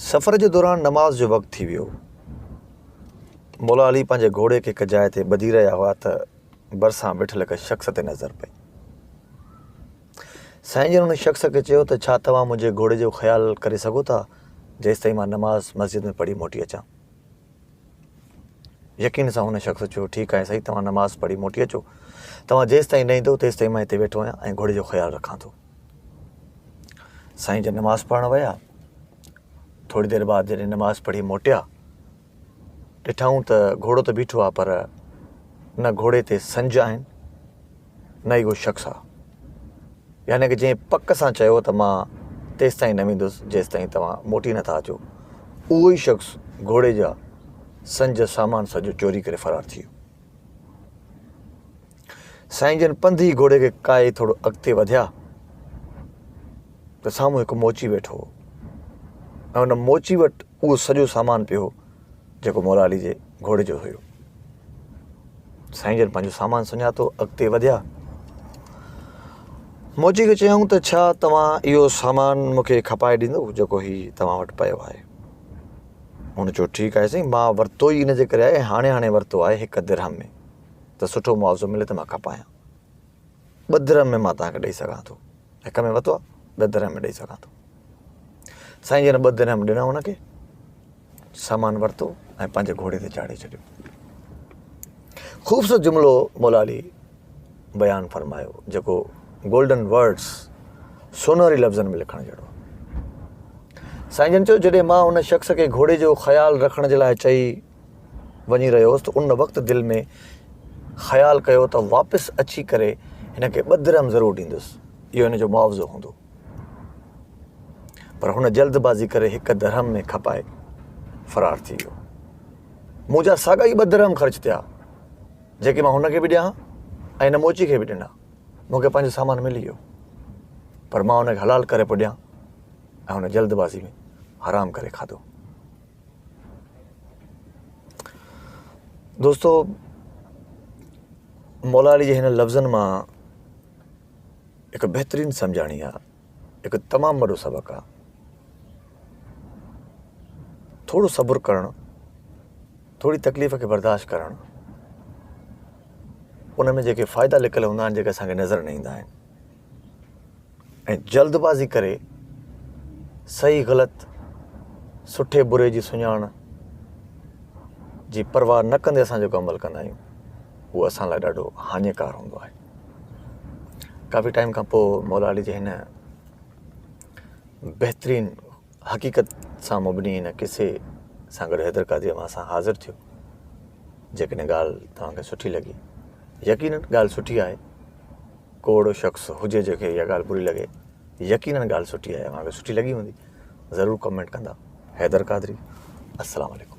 سفر جي دوران نماز جو وقت ٿي ويو. مولا علي پنهنجي گهوڙي کي هڪ جاء تي ٻڌي رهيا هئا ته ڀرسان ويٺل هڪ شخص تي نظر پئي. سائين جن ان شخص کي چيو ته ڇا توهان منهنجي گهوڙي جو خيال ڪري سگهو ٿا جيستائين مان نماز مسجد ۾ پڙهي موٽي اچان. يقين سان ان شخص چيو ٺيڪ آهي سائين توهان نماز پڙهي موٽي اچو. توهان جيستائين نه ايندو تيستائين مان هتي ويٺو آهيان ۽ گهوڙي جو خيال رکان ٿو. سائين جن نماز پڙهڻ ويا. ٿوري دير بعد جڏهن نماز پڙهي موٽيا ڏٺائون ته گهوڙو ته بيٺو آهي پر نه گهوڙي تي سنج آهن نه ئي اهو شخص آهي. يعني ڪه جنهن پڪ سان چيو ته مان تيستائين نه ويندس جيستائين توهان موٽي نٿا اچو اهو ئي شخص گهوڙي جا سنج سامان سڄو چوري ڪري فرار ٿي ويو. سائين جن پنڌ ئي گهوڙي کي ڪاهي ٿورو اڳتي وڌيا ته سامهون هڪ موچي ويٺو هو ۽ ان موچي وٽ اهو سڄو سامان پيو هو جيڪو مولا علي جي گهوڙي جو هيو. سائين جن پنهنجو سامان سڃاتو اڳتي وڌيا. موچي کي چيائون ته ڇا توهان اهو سامان مون کي کپائي ڏيندو جيڪو هي توهان وٽ پيو آهي. هن چيو ٺيڪ آهي سائين مان ورتو ئي ان جي ڪري آهي هاڻي هاڻي ورتو آهي هڪ درهم ۾ ته سٺو معاوضو ملي ته مان کپايان. ٻه درهم ۾ مان توهان کي ڏئي سگهان ٿو. هڪ ۾ ورتو آهي ٻه درهم ۾ ڏئي سگهان ٿو. سائين جن ٻه درهم ڏنا هن کي. سامان ورتو ۽ پنهنجي گهوڙي تي چاڙهي ڇڏيو. خوبصورت جملو مولا علي بيان فرمايو جيڪو گولڊن ورڊس سونهري لفظن ۾ لکڻ جهڙو. سائين جن چيو جڏهن مان ان شخص کي گهوڙي جو خيال رکڻ جي لاء چئي وڃي رهيو هوس ته ان وقت دل ۾ خيال ڪيو ته واپس اچي ڪري هن کي ٻه درهم ضرور ڏيندس اهو هن جو معاوضو هوندو. پر هن جلد بازي ڪري هڪ درهم ۾ کپائي فرار ٿي ويو. منهنجا ساڳا ئي ٻه درهم خرچ ٿيا جيڪي مان هن کي به ڏيان ها ۽ هن موچي کي به ڏنا. مون کي پنهنجو سامان ملي ويو پر مان هن کي حلال ڪري پيو ڏيان ۽ هن جلد بازي ۾ حرام ڪري کاڌو. دوستو مولا علي جي هن لفظن مان هڪ بهترين سمجهاڻي آ هڪ تمام وڏو سبق آ ٿورو صبر ڪرڻ ٿوري تڪليف کي برداشت ڪرڻ ان ۾ جيڪي فائدا لڪل هوندا آهن جيڪي اسانکي نظر نه ايندا آهن ۽ جلد بازي ڪري صحيح غلط سٺي بري جي سڃاڻ جي پرواهه نه ڪندي اسان جيڪو عمل ڪندا آهيون اهو اسان لاء ڏاڍو هاڃيڪار هوندو آهي. ڪافي ٽائيم کان پوء مولا علي جي هن بهترين حقيقت سان مبني هن قصي سان گڏ حيدر قادري اوهان سان حاضر ٿيو. جيڪڏهن ڳالهه توهان کي سٺي لڳي يقينن ڳالهه سٺي آهي ڪو اهڙو شخص هجي جنهن کي اها ڳالهه بري لڳي يقينن ڳالهه سٺي آهي اوهان کي سٺي لڳي هوندي ضرور ڪمينٽ ڪندا حيدر قادري السلام عليڪم.